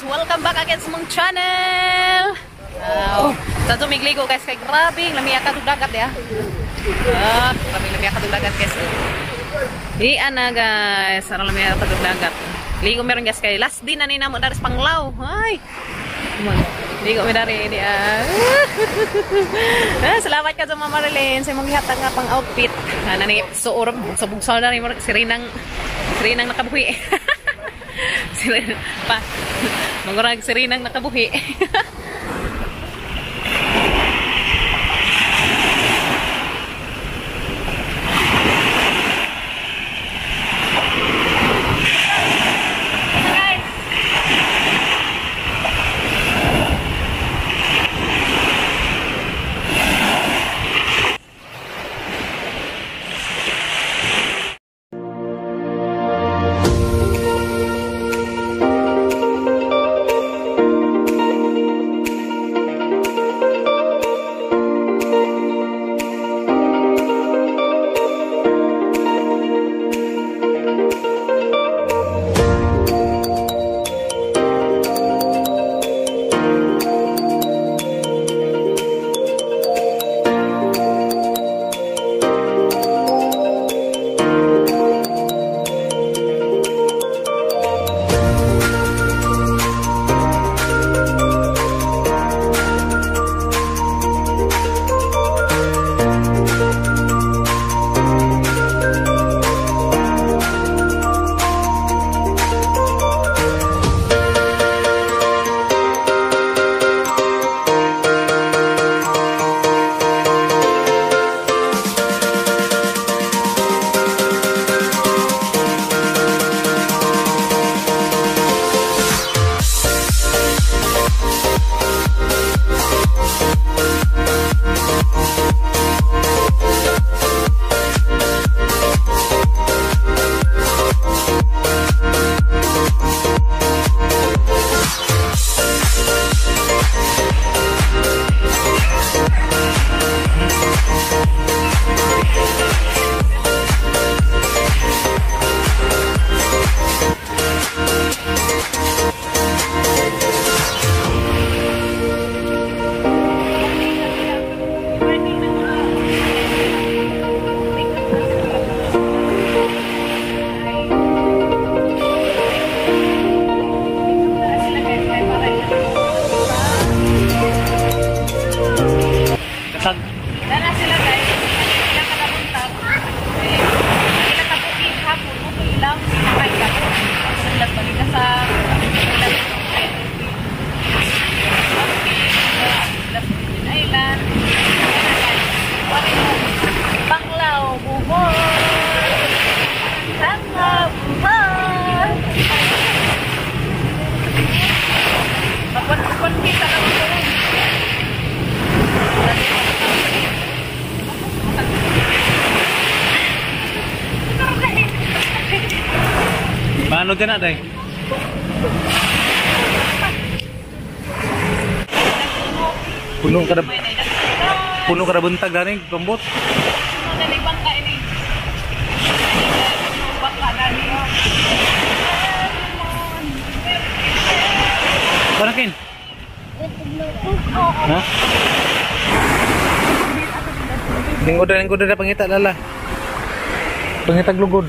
Welcome back again sa mong channel. Sa tumigligo guys kay grabe lamiya ka dagat ya. Grabe lamiya ka dagat guys. Di ana guys, aron lamiya ka dagat. Ligo meron guys kay last din na ni namo dari sa Panglao. Ay. Ligo mi dari di ah. Salamat ka sa Mama Marilyn sa imong gihatag nga pang outfit. Ana ni suor sa bugsaw na ni sirinang sirinang nakabuhi. Sirinang pa. Mangurag sirinang nakabuhi. Dana sila guys, sila kadabuntag. Sila kabuking hapon, okay lang, pinakay ka. Sila balik ka sa Island. Panglao, Bohol. Panglao, Bohol. Pagwan-pita ka mo. Paano din natin? Puno ka na buntag gani, pambot. Parakin. Ha? Lingkod na pangita lala. Pangitag lugod.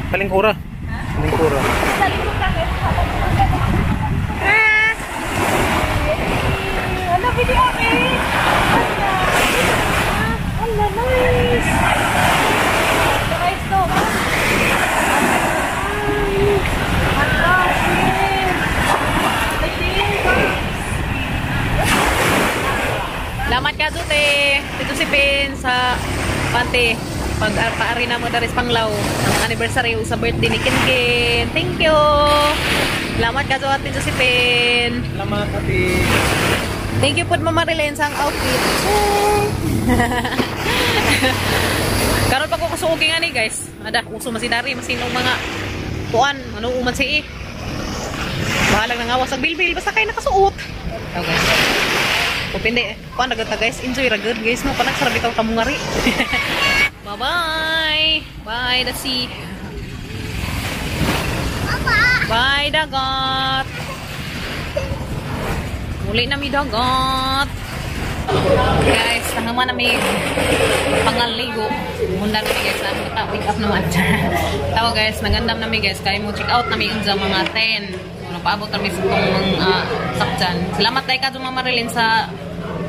Palingkura. Palingkura. Ano video eh? Ala, nice. Guys, to. Salamat ka dute. Dito si Pin sa Pante. Pag-paari na mo dari sa Panglao ang anniversary sa birthday ni Kinkin. Thank you. Salamat ka Ate Josephine. Salamat ate. Thank you po Mama Marilyn sa ang outfit. Karon pa ko kasuogi nga ni guys. Ada uso man si dari masinong mga kuan ano uman si eh. Bahalang nangawas ang bilbil basta kay nakasuot. Oh, guys. Kung hindi, kuan ra guys, enjoy ra gud guys no kanang sarap bitaw kamungari. Bye-bye. Bye, that's see. Hi, dagat. Muli na mi dagat. Guys, nahuman na mi pangaligo. Munda na mi, guys. Na wake up naman. Tawa, guys, nagandam na mi, guys. Kaya mo check out na mi unsa mga 10. So, napaabot na mi sa itong mga sakjan. Salamat tayo ka Ma'am Marilyn sa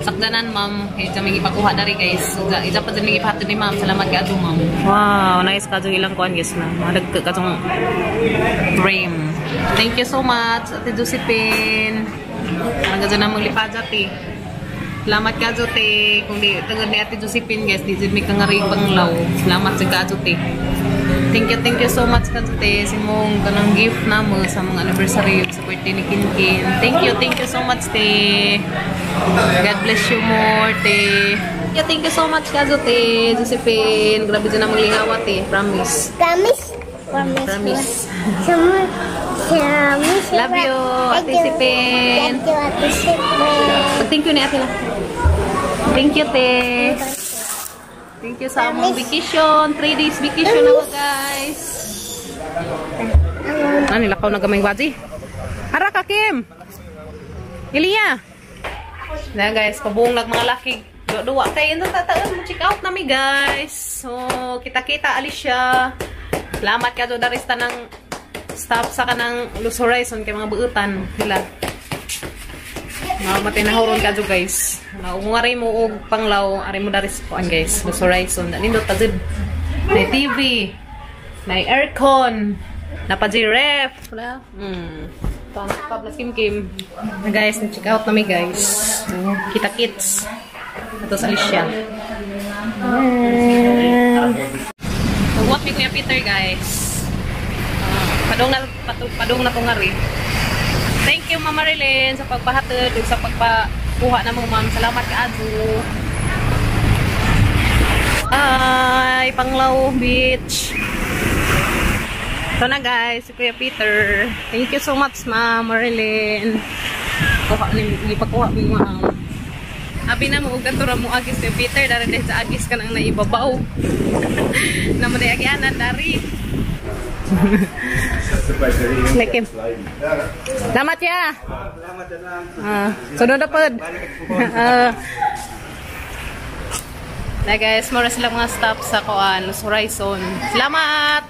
sakjanan, ma'am. Kaya dyan may ipakuha dari, guys. So, isa pa dyan may ipahatid ni ma'am. Salamat ka ma'am. Wow, nice ka ilang kuan, guys, na. Madag ka itong frame. Thank you so much, Ate Josephine. Ang ganda na mong lipadya, te. Salamat ka, te. Kung di, tungod ni Ate Josephine, guys, di jud mi kangari panglaw. Salamat sa ka, te. Thank you so much ka, te. Sa imong kanang gift na mo sa mga anniversary sa birthday ni Kinkin. Thank you so much, te. God bless you more, te. Yeah, thank you so much ka, te. Josephine. Grabe dyan ang lingawa, te. Promise. Promise. Promise. Promise. Promise. Love you, Ate Sipin. Thank you, Ate Sipin. Thank you ni Ate la. Thank you, te. Thank you sa among vacation. 3 days vacation ako, guys. Ano, nilakaw na gamay baji. Ara ka, Kim. Ilya. Na, guys, pabuong nag mga laki. Duwa kayo na tataan mo check out nami, guys. So, kita-kita, Alicia. Salamat ka do darista ng staff sa kanang Luz Horizon kay mga buutan sila. Mamatay na horon ka do, guys. Naungaray mo og panglaw, ari mo daris kuan, guys. Luz Horizon. Nindot ta jud. May TV, may aircon, napa ref, wala. Pablas Kim Kim. Na guys, na-check out nami, guys. Kita kits. Ito sa Alicia. What mi Kuya Peter, guys. Padung na padung na ko nga rin. Thank you, Mama Marilyn, sa pagpahatid ug sa pagpakuha na mo, ma'am. Salamat kaadto. Hi, Panglao Beach. Ito na, guys, si Kuya Peter. Thank you so much, Ma'am Marilyn. Kuha ni ipakuha mi, ma'am. Abi na mo og katura mo agis ni Peter dari dahil sa agis ka nang naibabaw. Naman ay agianan dari. Lekim. Salamat ya. Sunod na pod. Na guys, mura sila mga staff sa kuan, Luz Horizon. Salamat.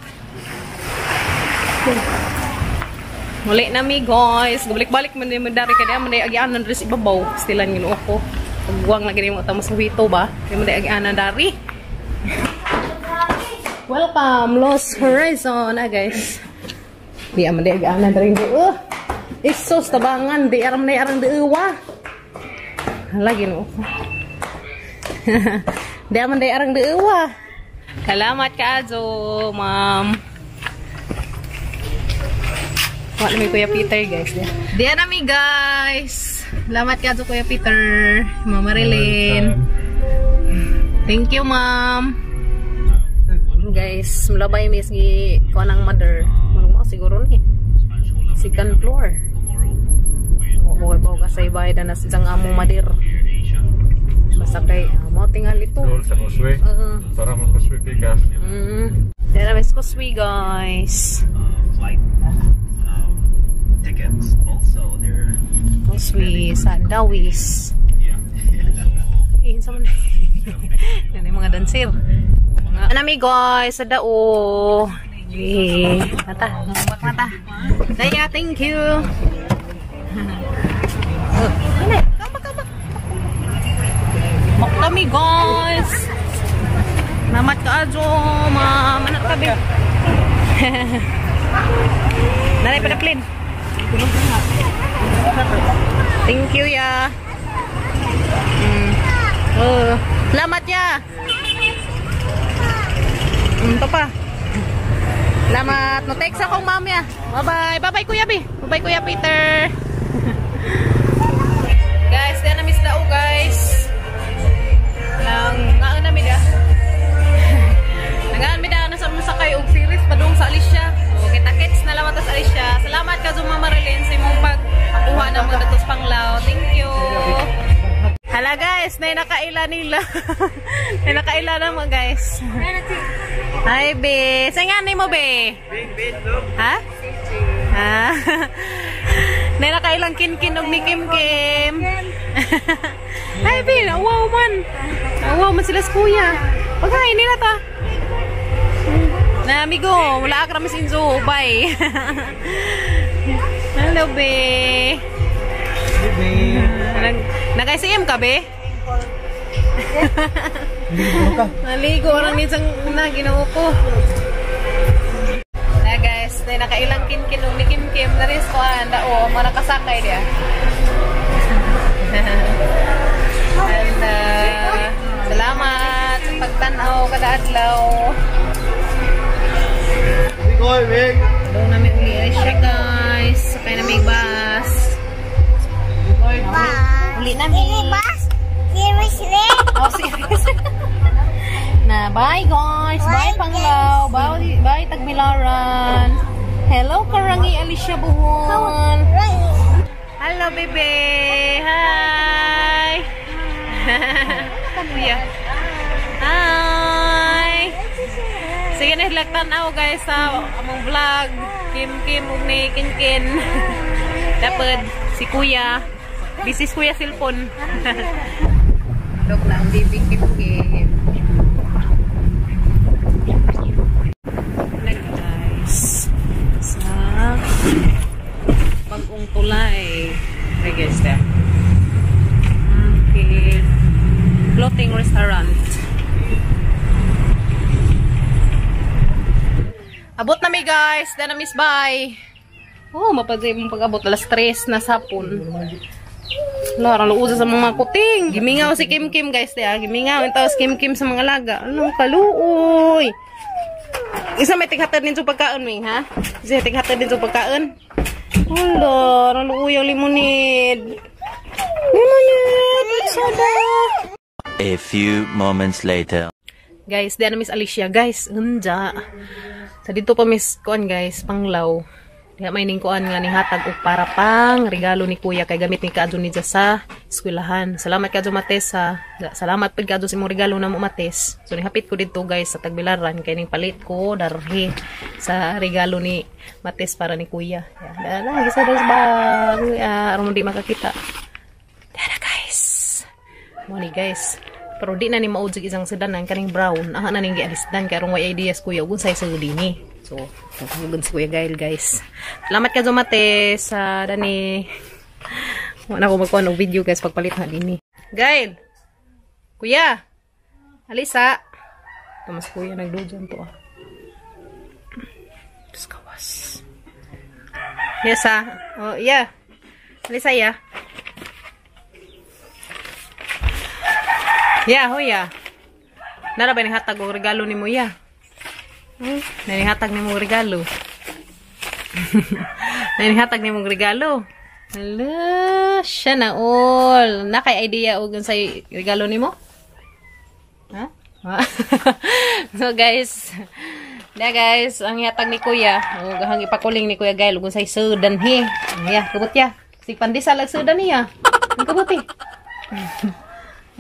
Muli na mi, guys. Balik-balik man din dari kay man day agianan diri sa ibabaw. Stilan Ginoo ko. Pagbuwang lagi nimo ta mas wito ba? Kay man day agianan dari. Welcome Los Horizon, ah, guys. Di man day agianan dari. Oh. Isos tabangan di aram na arang diuwa. Lagi no. Di man day arang diuwa. Salamat kaayo, ma'am. Wala mi Kuya Peter, guys. Diyan na mi, guys. Salamat kaayo, Kuya Peter, Ma'am Marilyn. Thank you, ma'am. Guys, mulabay mis gi kuan ang mother. Manong mo siguro ni. Second floor. Oo, baw ka sa ibay na sa isang among madir. Basta kay mo tingal ito. Doon sa Kuswe. Para mo Kuswe pikas. Diyan na mis Kuswe, guys. Flight tickets also they're Kuswe sa Dawis. Eh, sa man. Yan yung mga dancer. Mga anami, guys, sa dao. Eh, mata, mata. Daya, thank you. Kama, kama. Maklami, guys. Namat ka ajo, ma'am. Anak tabi. Nanay padaplin. Thank you, ya. Oh, salamat ya. Papa. Salamat. No text akong ma'am ya. Bye-bye. Bye-bye, Kuya B. Bye-bye, Kuya Peter. Guys, diyan na miss dao, guys. Lang ngaan na mi da. Nangaan mi da nasa masakay og series padung sa Alicia. So, kita-kits na lang ta sa Alicia. Salamat ka Ma'am Marilyn sa imong pagkuha ng mga datos Panglao. Thank you. Hala guys, nay nakaila nila. Nay nakaila na mo, guys. Hi, be. Sa nga ni mo, be? Ha? Ha? Nay nakailang Kinkin og ni Kim Kim. Ay, Bin, wow man. Wow man sila sa kuya. Pagkain nila ta. Na amigo, wala ka rami Inzo. Bye. Hello, be. Nag-ICM ka, be? Naligo lang ni isang na ginoo ko. Na guys, na nakailang Kinkin og ni Kim Kim na rin ko dao mga nakasakay dia. And salamat sa pagtan-aw kada adlaw. Doon namin uli ay siya guys. Sakay na may bus. Uli namin. Bus? Seriously? Oh, serious. Na, bye guys. Bye Panglao. Bye, bye Tagbilaran. Hello Karangi Alicia Buhon. Hello baby. Hi. Kuya. Hi. Sige na sila tan-aw guys sa among vlog. Kim Kim ug ni Kin Kin. Dapat si Kuya. This is Kuya cellphone. Dog na ang baby Kim Kim. Na guys. Sa bagong tulay. Ay guys, there. Okay. Floating restaurant. Abot na mi guys, dana miss bye. Oh, mapadsay mong pag-abot alas 3 na sapon. Lara luusa sa mga kuting. Gimingaw si Kim Kim guys, diya. Gimingaw ang si Kim Kim sa mga alaga. Ano kaluoy. Isa may tighatad din sa pagkaon ming ha. Isa tighatad din sa pagkaon. Hala, naluoy ang limonade. Limonade, soda. A few moments later. Guys, diyan na Miss Alicia. Guys, unja. Sa dito pa Miss kuan guys, Panglao. Diha may ning kuan nga ning hatag og para pang regalo ni Kuya kay gamit ni kaadto ni sa eskwelahan. Salamat kaadto Mates ha. Salamat pud kaadto sa imong regalo namo Mates. So nihapit ko didto guys sa Tagbilaran kay ning palit ko darhi sa regalo ni Mates para ni Kuya. Ya, dala sa dos bag. Aron di makakita. Dara guys. Mo ni guys. Pero di na ni maudjig isang sedanan kaning brown. Aha na ning gialisdan kay aron way ideas kuya ug unsay sa dinhi. So, tawag si Kuya Gail guys. Salamat ka Mate sa dani. Wala ko magkuan og video guys pagpalit na dinhi. Gail. Kuya. Alisa. Tumas kuya nagdujan to ah. Diyos kawas. Yes ah. Oh, yeah. Alisa ya. Ya, hoya. Nara ba hatag og regalo nimo ya? Nanihatag nimo regalo. Nanihatag nimo regalo. Hala, siya na all. Na kay idea og unsay regalo nimo? Ha? So guys, na guys, ang hatag ni Kuya, ug ang ipakuling ni Kuya Gail ug unsay sudan he. Ya, kabot ya. Si pandesal ag sudan niya. Ang kabuti.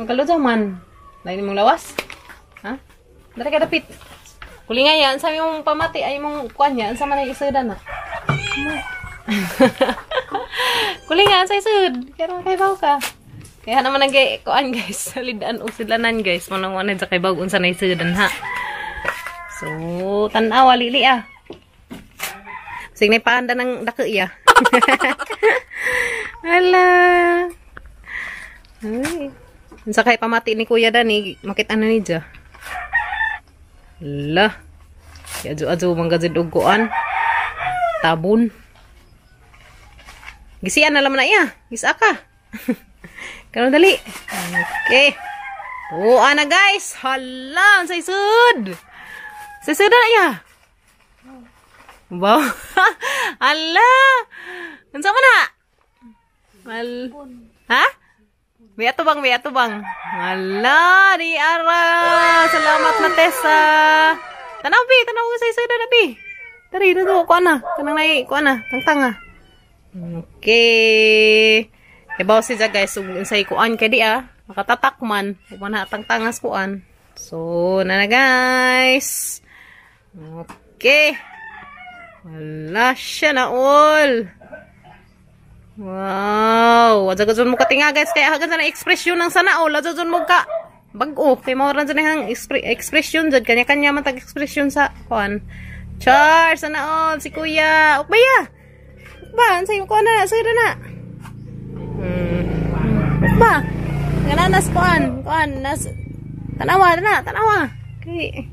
Magkaluto man. Lain mong lawas. Ha? Dari ka dapit. Kulinga yan. Sa mong pamati ay mong kuan yan. Sa man ay isudan na. Kulinga sa isud. Kaya kay baw ka. Kaya naman ang kuan guys. Salidaan o silanan guys. Manang kuan sa kay baw unsa na isudan ha. So, tan-awa lili ah. Sige na paanda ng dako iya. Hala. Ay. Unsa kay pamati ni Kuya Dani, makita na ni dya. Hala. Adyo-adyo manggazid og kuan. Tabon. Gisian na laman na iya. Gisa ka. Karon dali. Okay. Tuwa na guys. Hala, sa isud. Sa isud na iya. Wow. Hala. Unsa man na? Mal. Ha? May atubang, may atubang. Hala, di ara. Salamat na Tessa. Tanaw bi, tanaw sa isud na bi. Dari dito kuan na. Kanang nay kuan na, tangtanga. Okay. Ibaw siya guys, ug unsay kuan kay di ah, makatatak man, ug man tangtangas kuan. So, na na guys. Okay. Wala siya na all. Wow! Wadya ka mo katinga guys. Kaya hagan sa na ekspresyon ng sana all. Wadya mo ka bag-o. Kay mao ran sa nang ekspresyon dyan. Kanya-kanya man tag ekspresyon sa kuan. Char! Sana all. Si kuya. Ukbaya! Ukba! Ang sayo ko na. Sayo na. Ukba! Nga nas kuan. Kuan. Nas. Tanawa na. Tanawa. Okay.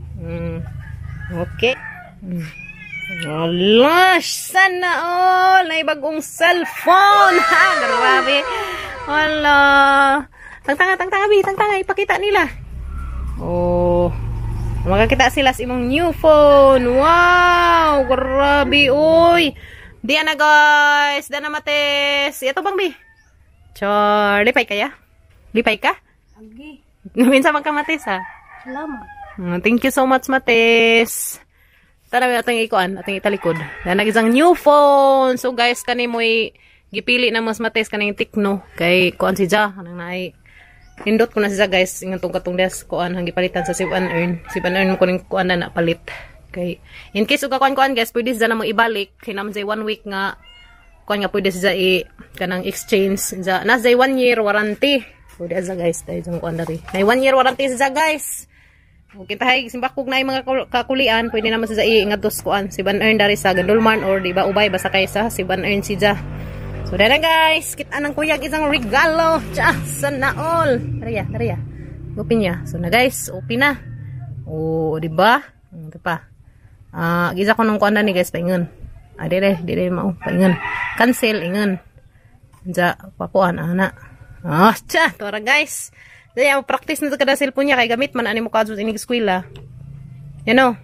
Okay. Wala, sana all. May bagong cellphone. Ha, grabe. Wala. Tangtanga, tangtanga, bi. Tangtanga, ipakita nila. Oh. Makakita sila sa imong new phone. Wow, grabe, uy. Di na guys. Di na mates. Ito bang bi? Char, lipay kaya? Lipay ka? Agi. Minsan man ka mates ha. Salamat. Thank you so much, Mates. Tara, atong ikuan, atong italikod. Na isang new phone. So guys, kani mo'y gipili na mas Mates kaning Tecno kay kuan si Ja, kanang naay nindot ko na siya guys, ingon tong katong des kuan hang gipalitan sa Save and Earn. Save and Earn mo kuning kuan na napalit. Kay in case og kuan guys, pwede siya na mo ibalik kay naman say 1 week nga kuan nga pwede siya i kanang exchange. Ja, na say 1 year warranty. Pwede siya guys, dahil sa kuan dari. Nay 1 year warranty siya guys. Okay, tahay simbakog na yung mga kakulian, pwede naman siya i-ingados kuan si Van Earn dari sa Gandulman or di ba ubay basta kay sa si Van Earn siya. So dara guys, kita nang kuyag isang regalo. Tsa, sana all. Tariya, tariya. Open niya. So na guys, open na. Oh, di ba? Di pa. Gisa ko nung kuan na ni guys paingon. Ah, dire, dire mao paingon. Cancel ingon. Ja, pakuan ana. Ah, tsa, tora guys. Daya, practice na sa kada cellphone niya kay gamit man ani mo kadto inig eskwela. You know.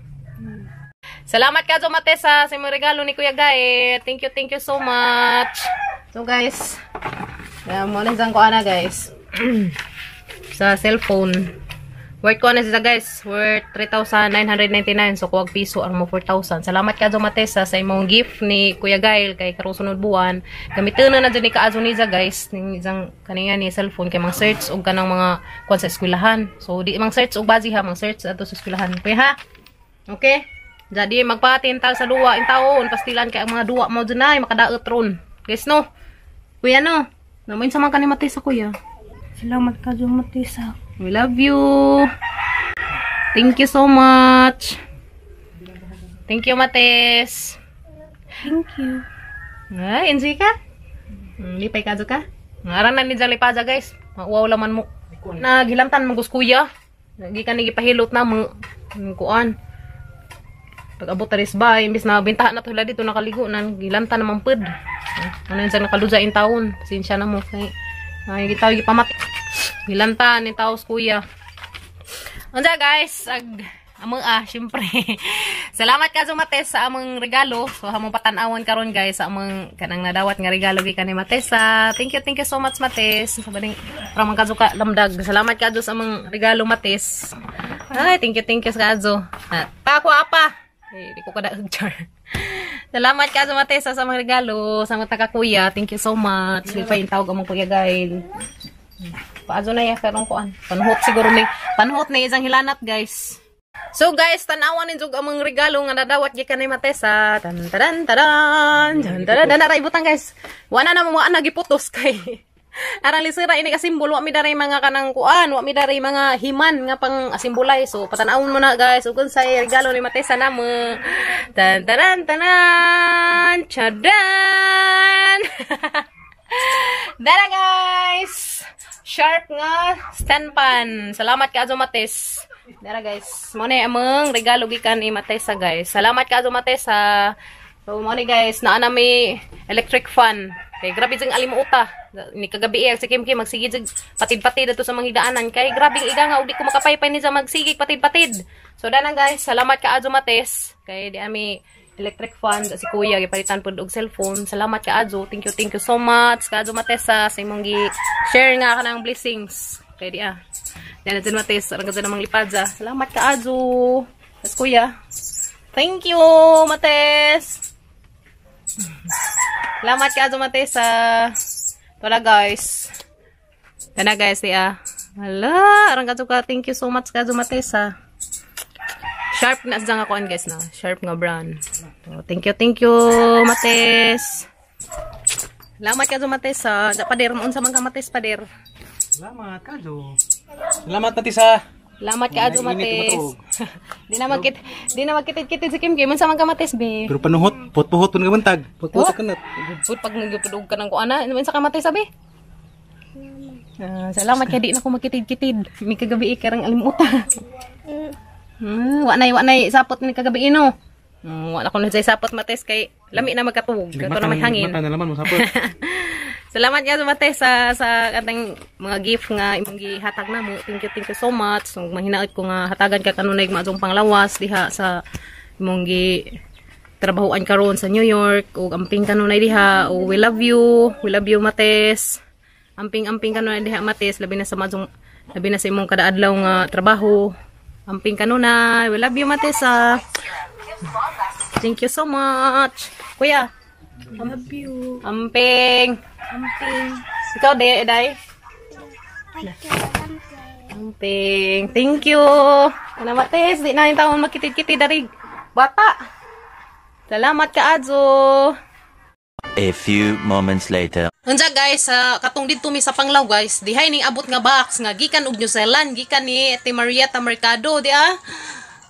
Salamat kadto Matesa sa imong regalo ni Kuya Gae. Thank you so much. So guys, mo na ko ana guys. Sa cellphone. Worth ko na siya guys, worth 3,999. So kuwag piso ang mo 4,000. Salamat kadto Matesa sa imong gift ni Kuya Gail kay karong sunod buwan. Gamiton na na dyan ni kaazo niya guys ning isang kaniya ni cellphone kay mang search og kanang mga kuan sa eskwelahan. So di mang search og bazi ha, mang search ato sa eskwelahan. Okay ha? Okay? Jadi magpatintal sa duwa in taon, pastilan kay ang mga duwa mo dyan ay makadaot ron. Guys no. Kuya no. Namoy sa man kani Matesa kuya. Salamat kadto Matesa. We love you. Thank you so much. Thank you, Mates. Thank you. Ay, enjoy ka? Lipay ka, ka? Aran na ni Jali Paja, guys. Mauwaw laman mo. Naghilamtan mo kuya. Gikan ni gipahilot na mo. Kuan. Pag-abot ta ris ba, imbis na bintahan na to dito nakaligo na gilantan naman pud. Ano yun sa nakaluja in taon. Pasensya na mo kay ay gitaw gipamat. Gilantan ni taos kuya. Unsa guys, ag among syempre. Salamat ka Mates sa among regalo. So hamong patan-awon karon guys sa among kanang nadawat nga regalo gikan ni Matesa. Thank you so much Mates. Sa baning para man kadto ka lamdag. Salamat ka sa among regalo Mates. Ay, thank you sa kadto. Pa ko apa. Eh, di ko kada char. Salamat ka Matesa sa among regalo sa among taga kuya. Thank you so much. Lipay tawag among kuya Gail. Paadyo na ya karong kuan. Panuhot siguro ni. Panuhot ni isang hilanat guys. So guys, tan-awan ninyo among regalo nga nadawat gikan ni Matesa. Tan tadan tadan. Tan tadan tadan ibutang guys. Wala na mo ana giputos kay. Arang lisira ini ka simbol, wa mi daray mga kanang kuan, wa mi daray mga himan nga pang simbolay. So patan-awon mo na guys ug unsay regalo ni Matesa namo. Tan tadan tanan. Chadan. Dara guys. Sharp nga stand pan. Salamat ka Mates. Dara guys. Mo ni among regalo gikan ni Matesa guys. Salamat ka Matesa. So mo ni guys, naa na may electric fan. Kay grabe jing alimuota. Ni kagabi si Kim Kim magsige jing patid-patid adto sa mga higdaanan kay grabe iga nga ug di ko makapaypay ni sa magsige patid-patid. So dana guys, salamat ka Mates. Kay di ami electric fan si kuya gipalitan pud og cellphone. Salamat ka Ajo. Thank you so much ka Ajo Matesa sa imong gi-share nga kanang blessings. Kay di ah. Dana dyan Mates, arang ka namang lipadza. Salamat ka Ajo. Tas kuya. Thank you Mates. Salamat ka Ajo Matesa. Wala guys. Dana guys di ah. Hala, arang ka. Thank you so much ka Ajo Matesa. Sharp na siya nga kuan, guys, no. Sharp nga brand. So, thank you, Mates. Salamat ka, Mates, sa pader mo unsa man ka, Mates, pader. Salamat kajo. Salamat, Matisa. Salamat ka, Ay, init, Mates. matuog. Di na magkitid-kitid si Kim Kim. Unsa man ka, Mates, be? Pero panuhot, put-puhot pun ka bantag. Put-puhot Oh. ka kanat. Good pag nagpudog ka ng kuana. Unsa ka, Mates, sabi? Ah, salamat kay di na ko makitid-kitid. Mi kagabi karang alimuta. Wa nay sapot ni kagabi no. Wa na ko na sapot, Mates, kay lami na magkatug. Kato na may hangin. Mata na laman mo sapot. Salamat ka, Mates, sa atang mga gift nga imong gihatag namo. Thank you so much. So, mahinaot ko nga hatagan ka kanunay maadtong panglawas diha sa imong gi trabahoan karon sa New York ug amping kanunay diha. Oh, we love you. We love you, Mates. Amping-amping kanunay diha, Mates, labi na sa maadtong labi na sa imong kada adlaw nga trabaho. Amping kanunay. We love you, Mates. Ah. Thank you so much. Kuya, Love you. Amping. Amping. Ikaw, Day, Day? Amping. Thank you. Ano, Mates, di na yung taon makitid-kitid dari bata. Salamat ka, Adzo. A few moments later. Unsa guys, sa katong didto mi sa Panglao guys, dihay ning abot nga box nga gikan og New Zealand, gikan ni Ate Marietta Mercado, di ah.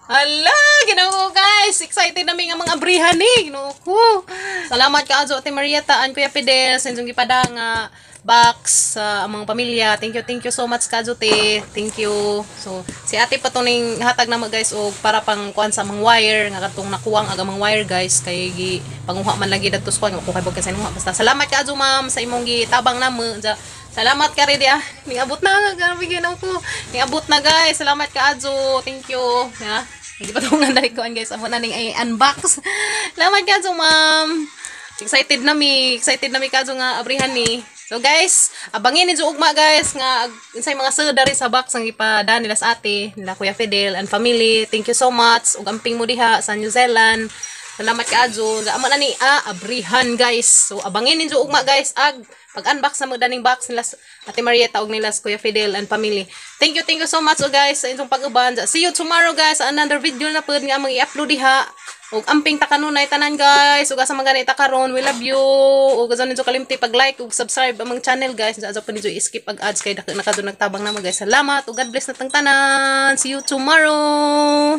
Ala, Ginoo guys, excited na mi nga mga abrihan ni, Ginoo ko. Salamat ka Ate Marietta and Kuya Fidel sa inyong gipada nga box sa among pamilya. Thank you so much ka te. Thank you. So, si ate pa to ning hatag na guys og para pang kuan sa among wire nga katong nakuwang ag among wire guys kay gi panguha man lagi dadto sa kuan ko kay bag sa basta. Salamat ka ma'am sa imong gitabang namo. Salamat ka rin ah. Ning abot na grabe Ginoo ko. Ning abot na guys. Salamat ka Adzo. Thank you. Ha. Hindi pa tungan dali kuan guys. Amo na ning i-unbox. Salamat ka ma'am. Excited na mi. Excited na mi kadto nga abrihan ni. So guys, abangin ninyo ugma guys nga unsay mga sud dari sa box ang ipada nila sa ate, nila Kuya Fidel and family. Thank you so much. Ug amping mo diha sa New Zealand. Salamat ka Adzo. Amo na ni abrihan guys. So abangin ninyo ugma guys ag pag-unbox na mo daning box nila Ate Marietta ug nila Kuya Fidel and family. Thank you so much oh, guys sa inyong pag-uban. See you tomorrow guys sa another video na pud nga among i-upload diha. Ug amping ta kanunay tanan guys. Ug asa man gani ta karon, we love you. Ug asa ninyo kalimti pag-like ug subscribe among channel guys. Asa pa ninyo i-skip ag ads kay dako na kadto nagtabang namo guys. Salamat ug God bless na tang tanan. See you tomorrow.